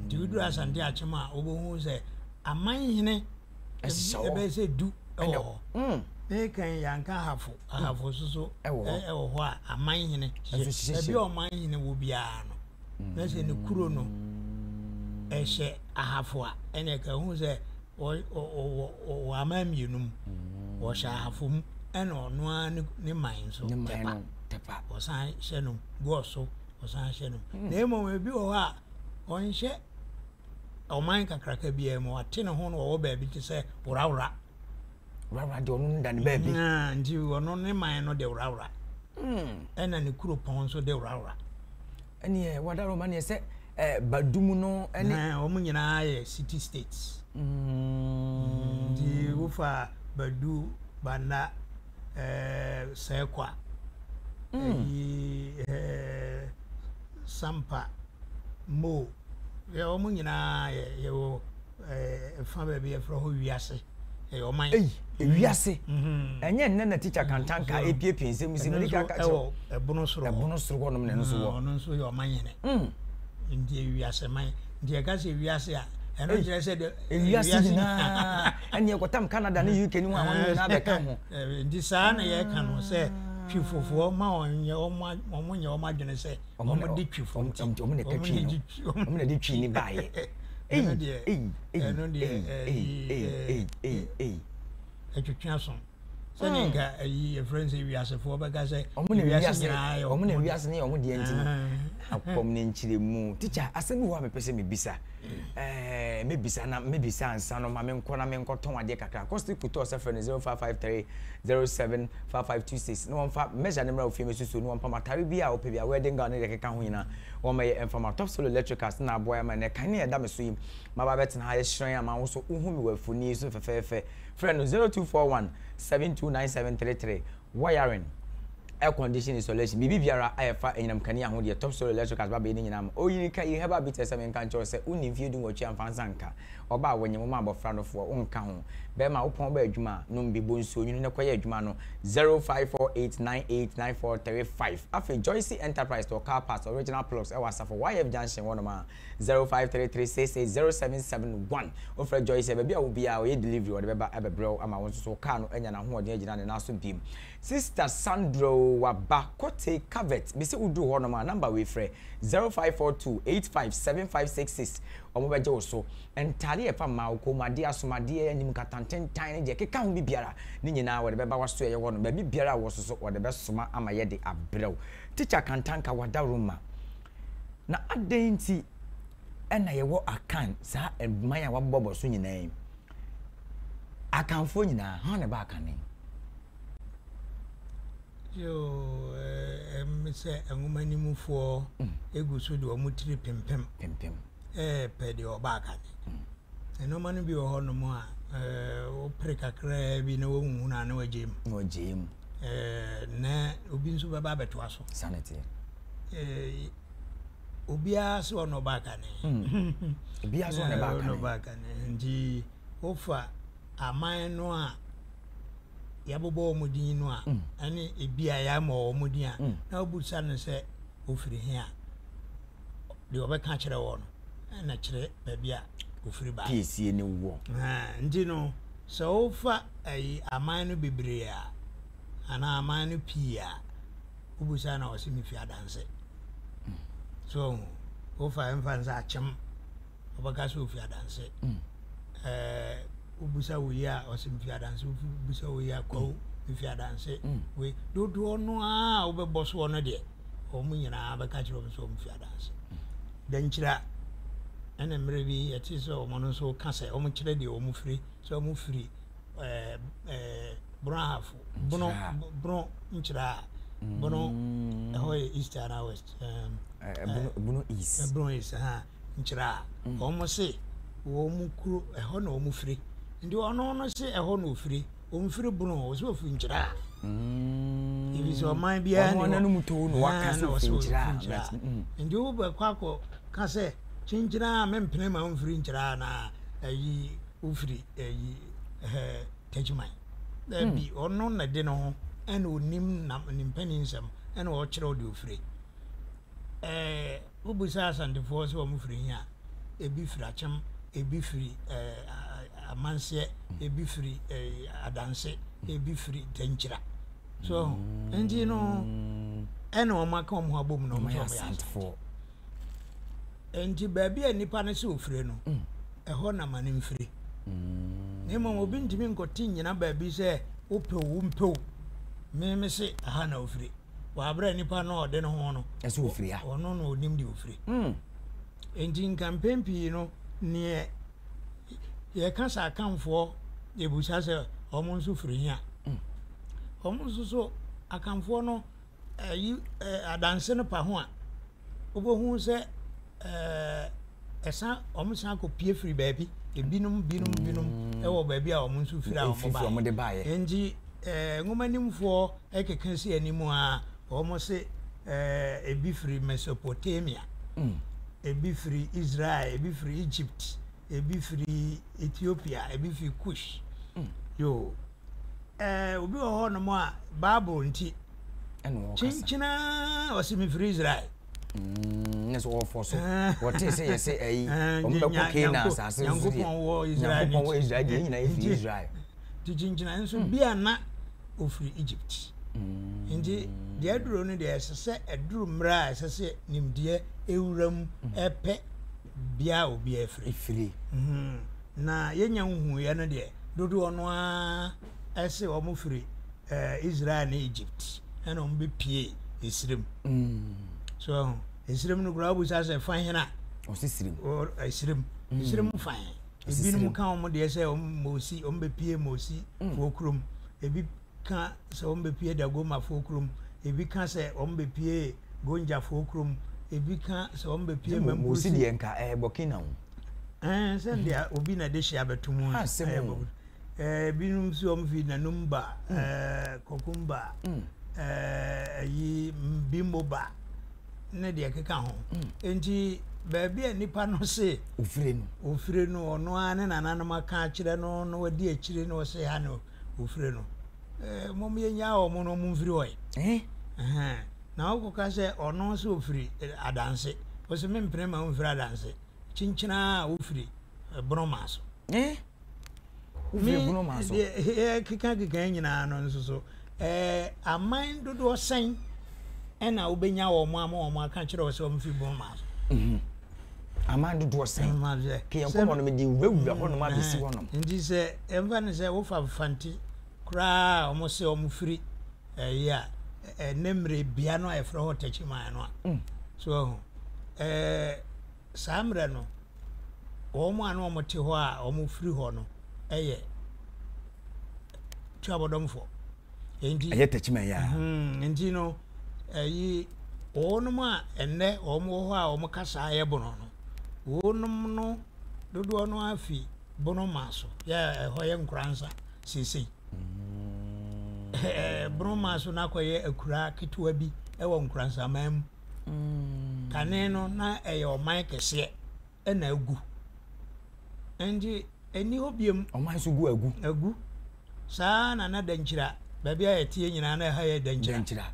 Speaker 2: Nti woduru Asante Akyem a, wobɛhu sɛ amanhene
Speaker 1: Ɛhyehyɛ hɔ.
Speaker 2: ɛbɛyɛ sɛ du ɛwɔ
Speaker 1: Ɛna-
Speaker 2: hɔ.
Speaker 1: Mm.
Speaker 2: Ne kan yɛanka ahafo ahafo nso so
Speaker 1: Ɛwɔ hɔ.
Speaker 2: ɛwɔ hɔ a aman hene
Speaker 1: Nso hyehyɛ
Speaker 2: baabi
Speaker 1: mu.
Speaker 2: a ɔman hene wɔ biara no na sɛ ne kuro no ɛhyɛ ahafo a ɛna ɛka hu sɛ wɔ aman mmienu mu wɔhyɛ ahafo mu ɛna ɔno ara ne man nso
Speaker 1: Ne man
Speaker 2: tɛpa
Speaker 1: no tɛpa.
Speaker 2: wɔsan hyɛ no goɔ so wɔsan hyɛ no na mmom ebi wɔ hɔ a ɔnhyɛ ɔman kakraka biara mu ɔte ne ho na ɔwɔ baabi te sɛ worawora
Speaker 1: Worawora deɛ ɔno no da ne baabi.
Speaker 2: Nti ɔno ne man no de worawora. Ɛna ne kuropɔn nso de worawora.
Speaker 1: Ɛneɛ wadaroma neɛ sɛ eh, Badum no ɛne.
Speaker 2: Wɔn nyinaa yɛ city states. Nti wofa Badu, Banda, eh, Sɛkwa, ɛyi, eh, Sampa, Mo, yɛ wɔn nyinaa yɛ yɛwɔ ɛfa baabi yɛfrɛ hɔ wiase ɛyɛ ɔman.
Speaker 1: Eyi ewiase mm-hmm. ɛnyɛ nnɛ na tikya kantanka mm-hmm. epiepie nsɛm si mede ka ka
Speaker 2: kyerɛ ɛbono soro
Speaker 1: ɛbono soro hɔ nom na ɛno nso wɔ
Speaker 2: ɔno nso yɛ ɔman hene mm. nti ewiase man nti ɛka sɛ ewiase a ɛno kyerɛ sɛ de
Speaker 1: ewiase nyinaa ɛne ɛkɔtam Canada ne UK ne ho a wɔn nyinaa bɛka ho
Speaker 2: nti saa na yɛka no sɛ twifofoɔ ma wɔn nyɛ wɔn nyɛ wɔn adwene sɛ wɔn de twifo nti
Speaker 1: wɔn na ɛka twi no wɔn na de twi ne baayɛ
Speaker 2: ɛno deɛ ɛno deɛ ɛyi ɛyi ɛtwetwe aso sɛdeɛ hmm. nka ɛyi yɛfrɛ no sɛ wiasefoɔ bɛka sɛ wiase nyinaa yɛ
Speaker 1: wɔn na wiase ne wɔn deɛ nti no akɔm ne nkyerɛmu tikya asɛm bi wɔ a mepɛ sɛ mebisa ɛɛ mebisa na mebisa ansa no ma menkɔ na menkɔtɔn adeɛ kakra kɔsti kutɔ sɛ frɛ no 0553 07 5526 na wɔmfa measure no mmra wo fie mɛsusu na wɔmpam atare bi a wopɛ bi a wedding gown ne deɛ ɛkeka ho nyinaa wɔmmɛyɛ mfa ma Top Solo Electricals na aboa ama ɛnɛ kanea ɛda me so yi maba abɛtena ha yɛhyerɛn ama wo so wohu me wɔ afoni yi so fɛfɛɛfɛ frɛ no 0241 729733 wiring air condition installation biribi biara a ɛfa anyinam kanea ho deɛ Top Solo Electricals ba bɛyɛ ne nyinaa ma oyiri ka yi herbal bitters sɛ menka nkyerɛ wo sɛ wonni mfeɛ du nwɔtwe amfa nsa nka Ɔba a wonye wo ma abɔfra no foɔ, wonka ho. Bɛrima, wo pɔn ba adwuma a, nom bi, bɔ nsuo nwunu na kɔyɛ adwuma no 0548989435. Afei Joycey Enterprise tɔ car parts, original plugs ɛwɔ Asafo YF Junction hɔ nom a, 0533660771. Wofrɛ Joycey a, baabi a wɔ biara ɔyɛ delivery, ɔde bɛba abɛbrɛ wo ama wo nso so wo car no anya n'ahoɔden agyina ne nan so biom. Sister Sandra o waba Kotee Cavett mese woduru hɔ nom a number wei frɛ 0542 857566 wɔn bɛgye wo so. Ntaade a ɛfa mmaa wo kɔnmuadeɛ, asomadeɛ, anim nkatantentan ne deɛ ɛkeka ho bi biara ne nyinaa wɔde bɛba w'asoɛeɛ hɔ nom. Baabi biara a wɔ so so wɔde bɛsoma ama yɛde abrɛ wo. Teacher Kantanka Wadaroma na adɛn nti ɛna yɛwɔ Akan saa man a wɔabobɔbɔ so nyinaa yi? Akanfoɔ nyinaa, hwan na ɛba Akane?
Speaker 2: Yoo, ɛm sɛ nwomanimfoɔ egu so de wɔn tiri pempem.
Speaker 1: Pempem.
Speaker 2: Ɛɛpɛ deɛ ɔba Akane. Nneɛma no bi wɔ hɔ nom a, wopere kakraa bi na wohuhunu a na wagye mu.
Speaker 1: Na wagye mu.
Speaker 2: Na obi nso bɛba abɛtoa so.
Speaker 1: Sanity.
Speaker 2: Obiara sɛ ɔno ɔba Akane.
Speaker 1: Obiara sɛ ɔno ɔba Akane.
Speaker 2: Ɔno ɔba Akane. Nti wofa aman no a yɛabobɔ wɔn din no a, ɛne ebi a yɛammɔ wɔn din a, na wobusa no sɛ ofiri he a, deɛ ɔbɛka kyerɛ wɔ no, ɛna kyerɛ baabi a ofiri ba.
Speaker 1: Piesie ne wɔ.
Speaker 2: Nti no, sɛ wofa ayi aman no bebree a, anaa aman no pii a, wobusa na ɔse mefi Adanse. So wofa ɛmfa nsa akyem. Ɔbɛka sɛ ofi Adanse. Ɛɛ wobisa wo yi a ɔsɛ mefi Adanse, wobisa wo yi a kwawu mefi Adanse. Wei dodoɔ no ara a wobɛbɔ soɔ no deɛ wɔn nyinaa bɛka kyerɛ wɔn sɛ wɔn fi Adanse. Dankyira ɛna mmerɛ bi yɛte sɛ wɔn nso ka sɛ wɔn kyerɛ deɛ wɔn firi sɛ wɔn firi ɛɛ ɛɛ Bono Ahafo Bono Bono nkyerɛ a Bono ɛhɔ yɛ east anaa west.
Speaker 1: Ɛɛ Bono east.
Speaker 2: Bono east ha. nkyerɛ a, wɔn se wɔn kuro ɛhɔ na wɔn firi. Nti ɔno no se ɛhɔ na ofiri. Ɔmfiri Bono, ɔse ofiri Nkyerɛ a. Ebi sɛ ɔman biara ni hɔ.
Speaker 1: Ɔno anum to na waka sɛ ofiri Nkyerɛ
Speaker 2: a. Nti wobɛkɔ akɔ ka sɛ kyenkyena a mempene ma womfiri Nkyerɛ a na ayi wofiri ayi ɛhɛ Takyiman. Dabi ɔno na de ne ho ɛna onim na ne mpanin nsɛm ɛna ɔkyerɛw deɛ ofiri. Ɛɛ wobisa Asantefoɔ sɛ wɔn firi he a, ebi firi Akyem, ebi firi ɛɛ Amanseɛ, ebi firi ɛɛ Adanse, ebi firi Dankyira. So nti no ɛna wɔn aka wɔn ho abom na wɔn sɛ wɔn yɛ Asantefoɔ. Nti baabi a nipa no sɛ ofire no, ɛhɔ na ma no mfiri. Na mmom obi ntumi nkɔte nnyina baabi sɛ wopɛ o wompɛ o, me me se aha na ofiri. Wɔ abere a nipa no a ɔde ne ho no,
Speaker 1: ɛsɛ ofiri ha.
Speaker 2: Ɔno na onim deɛ ofiri. Nti nka mpɛn pii no, neɛ yɛka sɛ Akanfoɔ yɛbusa sɛ wɔn nso firi he a, wɔn nso so Akanfoɔ no ɛyi adanse no pa ho a, wobɛhu sɛ ɛɛ ɛsan wɔn san kɔ pie firi baabi ebinom binom binom ɛwɔ baabi a wɔn nso firi a wɔn baeɛ. Nti ɛɛ nwomanimfoɔ ɛkeka si anim a wɔn se ɛɛ ebi firi Mesopotamia, ebi firi Israel, ebi firi Egypt, ebi firi Ethiopia, ebi firi Kush. Yoo ɛɛ obi wɔ hɔ nom a Bible nti kyenkyena ɔse mefiri Israel.
Speaker 1: Mm, sɛ wɔfɔ so wɔte sɛ yɛsɛ ayi wɔn bɛkɔ Canaan asase so deɛ
Speaker 2: Nyankopɔn wɔ Israel
Speaker 1: Nyankopɔn wɔ Israel deɛ nyinaa yɛ firi Israel.
Speaker 2: Ti kyenkyena nso bi a na ofiri Egypt. Nti deɛ aduro no deɛ ɛsɛ sɛ ɛduru mmerɛ a ɛsɛ sɛ nimdeɛ ewura mu ɛpɛ bea a obi afiri.
Speaker 1: Efiri.
Speaker 2: Na yɛnya nhuiɛ no deɛ dodoɔ no ara ɛse wɔn firi Israel ne Egypt ɛna wɔn bɛpie Esirim. So ɛho Esirim no koraa wobusa sɛ fa hena?
Speaker 1: Ɔsi Sirim.
Speaker 2: Esirim. Esirim fa he? Ebinom ka wɔn deɛ sɛ wɔn Mosi wɔn bɛpie Mosi foɔ kurom. Ebi ka sɛ wɔn bɛpie Dagoma foɔ kurom. Ebi ka sɛ wɔn bɛpie Gonja foɔ kurom. Ebi ka sɛ wɔn bɛpie
Speaker 1: Mampurusi. Mosi deɛ nka ɛyɛ Burkina o.
Speaker 2: Ɛɛ sɛ deɛ obi na de hyɛ abɛto mu.
Speaker 1: Asɛm o.
Speaker 2: Ebinom nso wɔn fi Nanumba, ɛɛ Kokumba, ɛɛ ayi Bimboba ne deɛ ɛkeka ho. Nti baabi a nipa no se.
Speaker 1: Ofire no.
Speaker 2: Ofire no ɔno ara ne nananom aka akyerɛ no na wadi akyire na ɔse ha na ofire no. Ɛɛ mom yɛnyaa wɔn na wɔn mfiri hɔ yi. Ɛhɛn na wokɔka sɛ ɔno nso ofiri Adanse. Ɔse mempene ma womfiri Adanse. Kyenkyenaa a wofiri Borɔma so.
Speaker 1: Eh?
Speaker 2: Me deɛ yɛkeka keka nyinaa no nso so. Ɛɛ aman dodoɔ sɛn ɛna wobɛnya wɔn ama wɔn aka kyerɛ wɔ sɛ wɔn fi Burma so?
Speaker 1: Mhm. Aman dodoɔ sɛn? Kɛ yɛn nkɔmɔ no mede wurawura hɔnom abɛsi hɔnom.
Speaker 2: Nti sɛ ɛmfa no sɛ wofa Mfante koraa a wɔn sɛ wɔn firi ɛyi a ɛnɛ mmerɛ bea no a yɛfrɛ hɔ Tɛkyiman no a mm. so ɛho ɛɛ saa mmerɛ no wɔn a na wɔn te hɔ a wɔn firi hɔ no ɛyɛ tuabɔdɔmfoɔ.
Speaker 1: Nti ɛyɛ tɛkyima yi a.
Speaker 2: Hmm, nti no ɛyi wɔnom a ɛnnɛ wɔn wɔ hɔ a wɔn kasa yɛ bono no, wɔnom no dodoɔ no afi bono ma so yɛ ɛhɔ yɛ nkoransa seesei. Mm. Bono ma so no akɔyɛ akura ketewa bi ɛwɔ nkoransaman mu. Mm. Kane no na ɛyɛ ɔman kɛseɛ. na agu. Nti ɛnni hɔ biom.
Speaker 1: Ɔman so gu agu.
Speaker 2: Agu. Saa na na Dankyira, baabi a yɛteɛ nyinaa na ɛha yɛ Dankyira.
Speaker 1: Dankyira.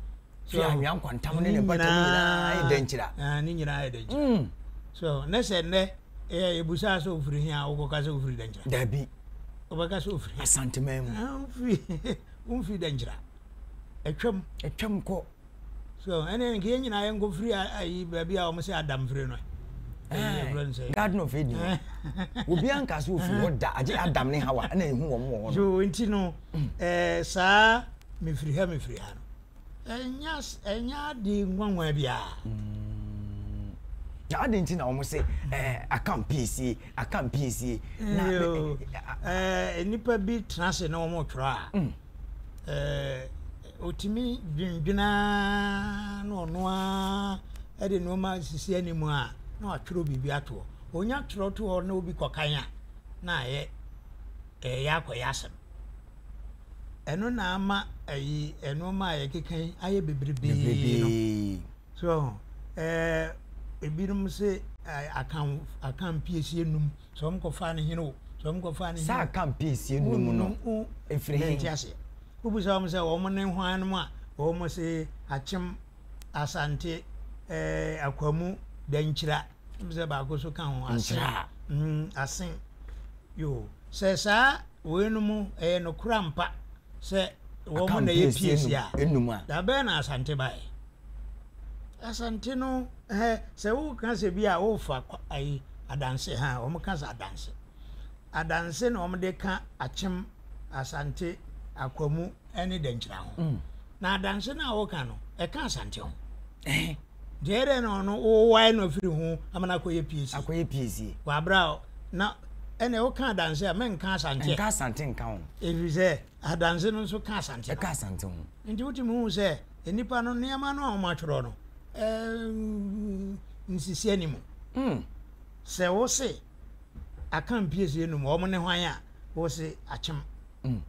Speaker 1: So anwea nkwantam ne ne mpɔtam nyinaa yɛ Dankyira.
Speaker 2: Ah, ne nyinaa yɛ Dankyira. Mm. So ne sɛ nnɛ yɛ yɛbusaa sɛ ofiri he a wokɔka sɛ ofiri Dankyira.
Speaker 1: Dabi.
Speaker 2: Wobɛka sɛ ofiri.
Speaker 1: Asanteman mu.
Speaker 2: Ah, womfiri womfiri Dankyira. Atwam.
Speaker 1: Atwam kɔ.
Speaker 2: So ɛne nka yɛn nyinaa yɛn nkɔ firi ayi baabi a wɔn sɛ Adam firi no.
Speaker 1: Garden of Eden. Obi anka so ofiri hɔ da agye Adam ne Hawa ɛna ehu wɔn wɔ hɔ no.
Speaker 2: So nti no ɛɛ saa mefiri ha mefiri ha no ɛnya ɛnya ade nwanwa biara.
Speaker 1: Na adi nti na wɔn sɛ ɛɛ aka mpiesie aka mpiesie.
Speaker 2: Na ɛɛ nnipa bi tena ase na wɔn retwerɛ a. Ɛɛ Otumi dwendwene ara na ɔno ara de nneɛma sisi anim a, na watwerɛ biribi ato hɔ. Ɔnya twerɛ to hɔ na obi kɔkan a, na ayɛ ɛyɛ akɔyɛ asɛm. Ɛno na ama ayi nneɛma a yɛkeka yi ayɛ bebrebee no. So ɛɛ ebinom se akan akan piesie num sɛ wɔn kɔfa ne hene o sɛ wɔn kɔfa ne hene o.
Speaker 1: Saa akan piesie num no efiri he?
Speaker 2: Nti aseɛ. Wobisa wɔn sɛ wɔn ne hwannom a, wɔn se Akyem, Asante, eh, Akwamu, Dankyira, ɛm sɛ baako so ka ho, Asen. Mm, Asen. Yo, sɛ saa weinom ɛyɛ nokorɛ ampa sɛ wɔn na ɛyɛ piesie a, da bɛn na Asante baeɛ? Asante no, eh, sɛ woka sɛ bi a wofa ayi adanse ha, wɔn ka sɛ adanse. Adanse na wɔde ka Akyem, Asante, Akwamu ne Dankyira ho. Na adanse no a woka no, ɛka Asante ho. Nti ɛyɛ dɛn na ɔno wowae no afiri ho ama no akɔyɛ piesie?
Speaker 1: Akɔyɛ piesie.
Speaker 2: Wɔ abere a na ɛnna woka adanse a menka Asante.
Speaker 1: Nka Asante nka ho.
Speaker 2: Ɛfiri sɛ adanse no nso ka Asante
Speaker 1: ho. Ɛka Asante ho.
Speaker 2: Nti wotumi hu sɛ nnipa no nneɛma no a wɔatwerɛ no nsisi anim. Sɛ wose aka mpiesie num wɔn ne hwan a wose akyem mm.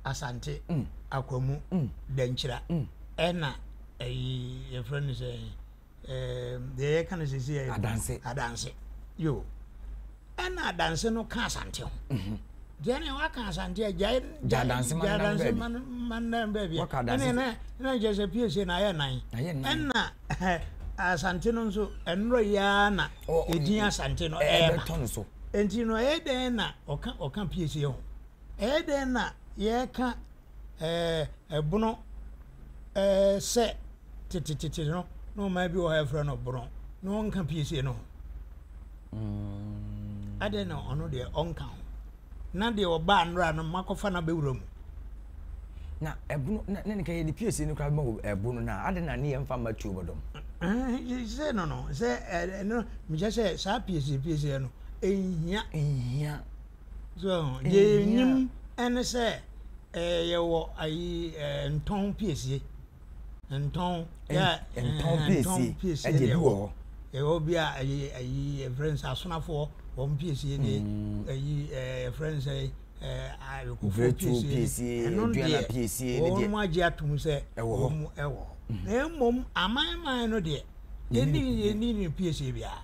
Speaker 2: Asante mm. Akwamu mm. Dankyira mm. ɛna ɛyi yɛfrɛ no sɛ ɛɛ deɛ yɛka no sisi yɛ
Speaker 1: adanse
Speaker 2: adanse yo ɛna adanse no ka Asante ho mhm. deɛ ne waka Asante a gyae
Speaker 1: gyae adanse
Speaker 2: ma nan baabi ɛna ɛna ɛna kyerɛ sɛ piesie na ayɛ nan ɛna Asante no nso, ɛnora yi ara na edin Asante no ɛreba. Enti no ɛyɛ dɛn na ɔka ɔka piesie ho? Ɛyɛ dɛn na yɛreka ɛɛ ɛbono ɛɛ sɛ tetetete no na ɔman bi wɔ hɔ a yɛfrɛ no bono na ɔnka piesie no ho? Mm. Adɛn na ɔno deɛ ɔnka ho? na deɛ ɔbaa nnora no makɔfa no abɛwura mu.
Speaker 1: Na ɛbono na ne nka yɛde piesie no koraa bɛma ɛbono no a ade na ne yɛmfa mma tuo bɔdɔm.
Speaker 2: Sɛ no no sɛ ɛno mekyɛ sɛ saa piesie piesie no ɛnhia.
Speaker 1: Ɛnhia.
Speaker 2: So deɛ yɛnim ɛne sɛ yɛwɔ ayi ntɔn piesie. Ntɔn
Speaker 1: yɛ ntɔn piesie ɛdeɛ bi wɔ hɔ.
Speaker 2: Ɛwɔ bi a ɛyi ɛyi yɛfrɛ no sɛ asonafoɔ wɔn piesie ne ɛyi yɛfrɛ no sɛ ɛɛ awekofoɔ piesie ne ɛno deɛ wɔn mu agye atum sɛ wɔn mu ɛwɔ hɔ. Na mmom amanman no deɛ yɛnni yɛnni ne piesie biara.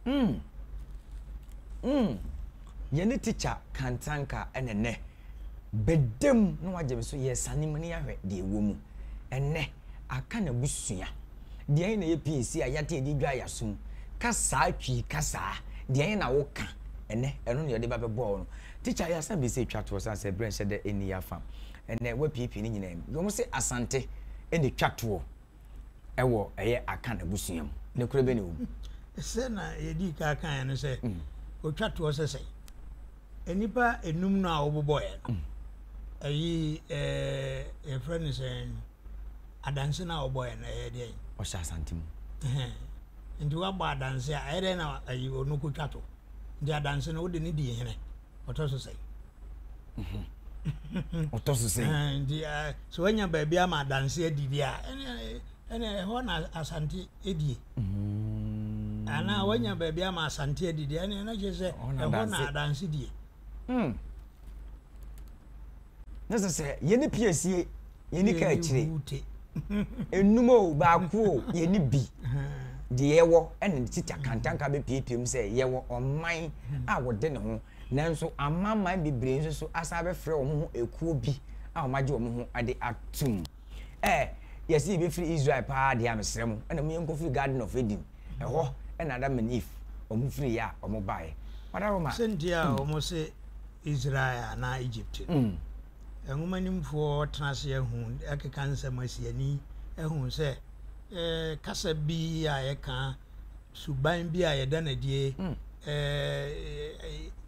Speaker 1: Mm. Mm. Yɛne tikya Kantanka ɛna nɛ. Bɛda mu na wagye me so, yɛresane mu na yɛahwɛ deɛ ɛwɔ mu. Ɛnnɛ, aka n'abusua. Deɛn na ɛyɛ pii a yɛate yɛde dwa yɛasom? Kasaa Twi kasaa, deɛn na woka? Ɛnnɛ, ɛno na yɛde ba bɛbɔɔ no. Tikya, yɛasan bi sɛ twa toɔ sane sɛ berɛ nhyɛ da nni yɛafa. Ɛnɛ woapiepie ne nyinaa mu. Wɔn se Asante na etwa toɔ ɛwɔ ɛyɛ Akan abusua mu. Nokorɛ bɛ na ɛwɔ mu?
Speaker 2: Sɛ na yɛdii kan kaeɛ no sɛ, otwa toɔ sɛ sɛn? Nnipa enum no a wobobɔeɛ no, ɛyi ɛɛ yɛfrɛ no sɛn? Adanse no a wobɔeɛ no ɛyɛ deɛn?
Speaker 1: Ɔhyɛ Asante mu.
Speaker 2: Nti woabɔ adanse a, ɛyɛ dɛn na ɛyi ɔno kɔtwa to? Nti adanse no wode no dii hene? Ɔtɔ so sɛn?
Speaker 1: Ɔtɔ so sɛn?
Speaker 2: Nti sɛ wanya baabi ama adanse adidi a, ɛne ɛhɔ na Asante edie. Mm. Anaa wanya baabi ama Asante adidi ɛne ɛna kyerɛ sɛ ɛhɔ na adanse die.
Speaker 1: Mm. Ne sɛ sɛ yɛne piesie yɛni ka akyire enum o baako o yɛni bi deɛ yɛwɔ ɛna tikya kantanka bɛpiepie mu sɛ yɛwɔ ɔman a wɔde ne ho nanso amanaman bebree nso so asan abɛfrɛ wɔn ho ekuo bi a wɔagye wɔn ho de atum. Ɛ yɛsi yɛbɛfiri Israel paa deɛ a mesrɛ mo ɛna mo yɛnkɔfiri Garden of Eden ɛhɔ ɛna Adam and Eve wɔn firi yɛ a wɔn baeɛ. Wadaroma.
Speaker 2: Sɛnti a wɔn se Israel anaa Egypt no. Nwomanimfoɔ tena ase ahu akeka nsɛm asi ani ahu sɛ kasa bi a yɛka, suban bi a yɛda no adie,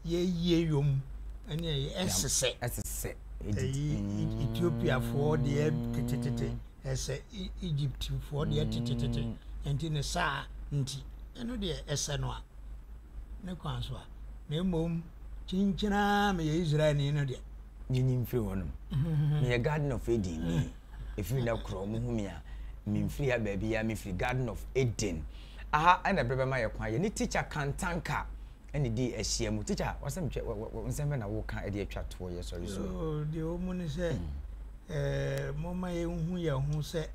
Speaker 2: yɛyie yom ne ɛsesɛ.
Speaker 1: Ɛsesɛ.
Speaker 2: Ɛyi Ethiopiafoɔ deɛ tetetete, ɛsɛ Egyptfoɔ deɛ tetetete. Nti ne saa nti, ɛno deɛ ɛsɛ no a, ne kwan so a, na mmom kyinkyin ara meyɛ Israelni no deɛ.
Speaker 1: Nyinyi mfiri hɔnom. Meyɛ Garden of Eden ni. Ɛfiri nnɛ korɔ wɔn hu me a, memfiri ha baabi a, mefiri Garden of Eden. Aha ɛna ɛberɛ bɛma yɛ kwan. Yɛne Teacher Kantanka ɛna di ahyia mu. Teacher, wasɛm twɛ, nsɛm bɛ na woka ɛde atwa toɔ yɛ sɔre so.
Speaker 2: Deɛ wɔ mu ne sɛ, ɛɛ, momma yɛnhu yɛn ho sɛ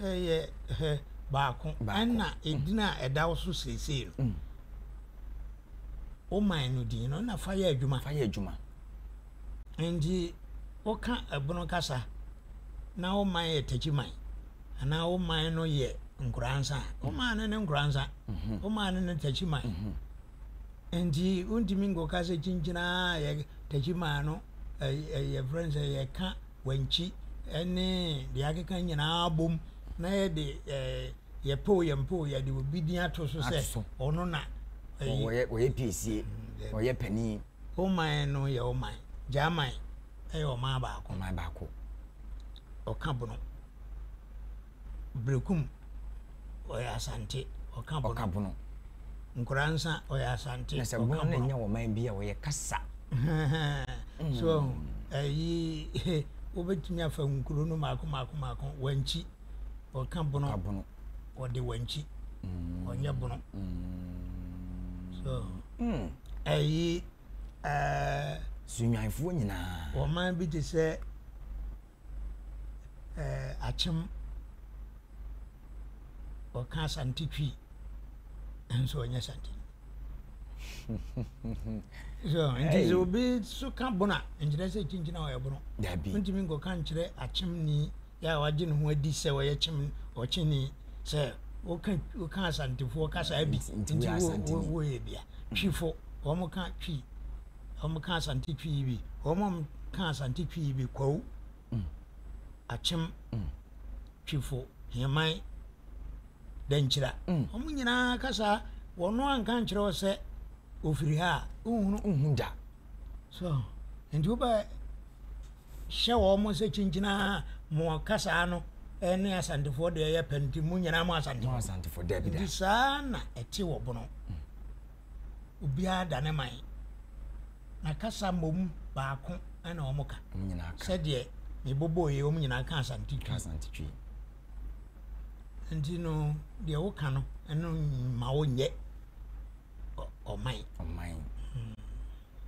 Speaker 2: yɛ hɛ baako ɛna edin a ɛda wo so seesei no mm. wo man no din no na fa yɛ adwuma
Speaker 1: fa yɛ adwuma
Speaker 2: nti woka ɛbono kasa na wo man yɛ takyi man anaa wo man no yɛ nkoransa wo man no ne nkoransa mhm. wo man no ne takyi man mhm. nti wontumi nkɔka sɛ kyinkyinaa yɛ takyi man no yɛfrɛ no sɛ yɛka wankyi ne deɛ akeka nyinaa bom na yɛde yɛpɛ o yɛmpɛ o yɛde obi din ato so sɛ ɔno na
Speaker 1: wɔyɛ piesie mm, ɔyɛ panin.
Speaker 2: Wo man no yɛ wo man. German yɛ ɔman baako.
Speaker 1: Ɔman baako.
Speaker 2: Ɔka bono. Berekum ɔyɛ Asante ɔka bono.
Speaker 1: Ɔka bono.
Speaker 2: Nkoransa ɔyɛ Asante
Speaker 1: ɔka bono. Na sɛ bono no nyɛ ɔman bi a ɔyɛ kasa.
Speaker 2: So ɛyi wobɛtumi afa nkuro no mako mako mako wankyi ɔka bono.
Speaker 1: Ɔka bono.
Speaker 2: Ɔde wankyi ɔnyɛ bono. So ɛyi ɛɛ.
Speaker 1: Sunyanfoɔ nyinaa.
Speaker 2: Ɔman bi te sɛ. eh, akyem ɔka asante twi nso ɔnyɛ sante so nti sɛ obi so ka bono a nkyerɛ sɛ kyinkyini a ɔyɛ bono ntumi nkɔka nkyerɛ akyemni yɛ a wagye ne ho adi sɛ ɔyɛ kyem ɔkyeni sɛ woka woka asantefoɔ kasa bi nti woyɛ bia twifo wɔn ka twi wɔn ka asante twi bi wɔn ka asante twi bi kwawu Akyem, Twifo, Heman, Dankyira. Wɔn nyinaa kasa wɔn anka nkyerɛ wo sɛ ofiri ha a, wonhunu.
Speaker 1: Wonhu da.
Speaker 2: So, nti wobɛ hyɛ wɔn sɛ kyinkyina mo kasa no ne Asantefoɔ deɛ yɛ pɛ nti mo nyinaa mo Asantefoɔ.
Speaker 1: Mo Asantefoɔ dabi da.
Speaker 2: Nti saa na ɛte wɔ bono. Obiara da ne man. Na kasa mmom baako na wɔn ka.
Speaker 1: Wɔn nyinaa ka.
Speaker 2: Sɛdeɛ mebobɔɔ yi, wɔn nyinaa ka Asante Twi.
Speaker 1: Ka Asante Twi.
Speaker 2: Nti no, deɛ woka no, ɛno mma wonyɛ ɔman.
Speaker 1: Ɔman. Hmm.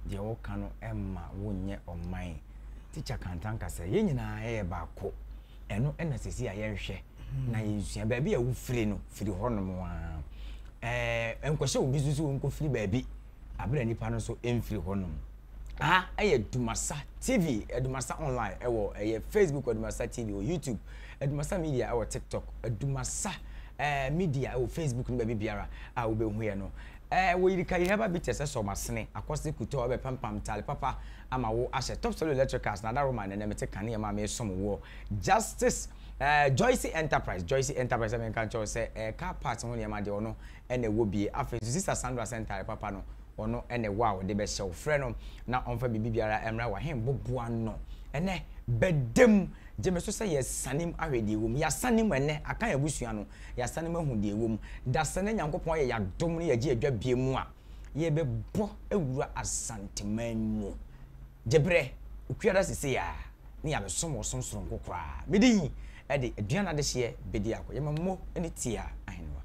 Speaker 1: Deɛ woka no mma wonyɛ ɔman. Tikya Kantanka sɛ yɛn nyinaa yɛyɛ baako. Ɛno na sisi a yɛnhwɛ hmm. na yɛnsua. Baabi a wofiri no, firi hɔnom a. Ɛɛ nkɔhyɛ obi so sɛ wɔnkɔfiri baabi. Abere a nipa no nso mfiri hɔnom. Aha ɛyɛ Dumasa TV, Dumasa online ɛwɔ ɛyɛ Facebook Dumasa TV wɔ YouTube, Dumasa Media ɛwɔ TikTok, Dumasa ɛɛ Media ɛwɔ Facebook no baabi biara a wobɛhu yɛ no. Ɛɛ wɔ yirika yiri haba bi te sɛ sɔmasene, akɔse, kutɔ, ɛbɛpampam ntaade papa ama wo ahyɛ. Top Solo Electricals na Adaroma na ɛnɛ mete kanea mu a meresom woɔ. Justice ɛɛ Joyce Enterprise, Joyce Enterprise sɛ menka nkyerɛ wo sɛ ɛɛ car parts ho nneɛma deɛ ɔno na ɛwɔ bie. Afei nso Sister Sandra sɛ ntaade papa no ɔno na ɛwɔ a ɔde bɛhyɛ wo. Frɛ no na ɔmfa biribi biara mmra w'ahenboboa no. Ɛnɛ bɛda mu. Gye me so sɛ yɛresane mu ahwɛ deɛ ɛwɔ mu. Yɛasane mu ɛnnɛ, aka yɛn abusua no, yɛasane mu ahu deɛ ɛwɔ mu. Dasani na Nyankopɔn ayɛ yɛn adom na yɛagye adwa bie mu a, yɛrebɛbɔ awura Asanteman mu. Gye berɛ, Okuada sesei ara, ne yɛabɛsom wɔ som soronko koraa. Me din de Aduan Adehyeɛ Bediako. Yɛma mo ne Tia Ahenewa.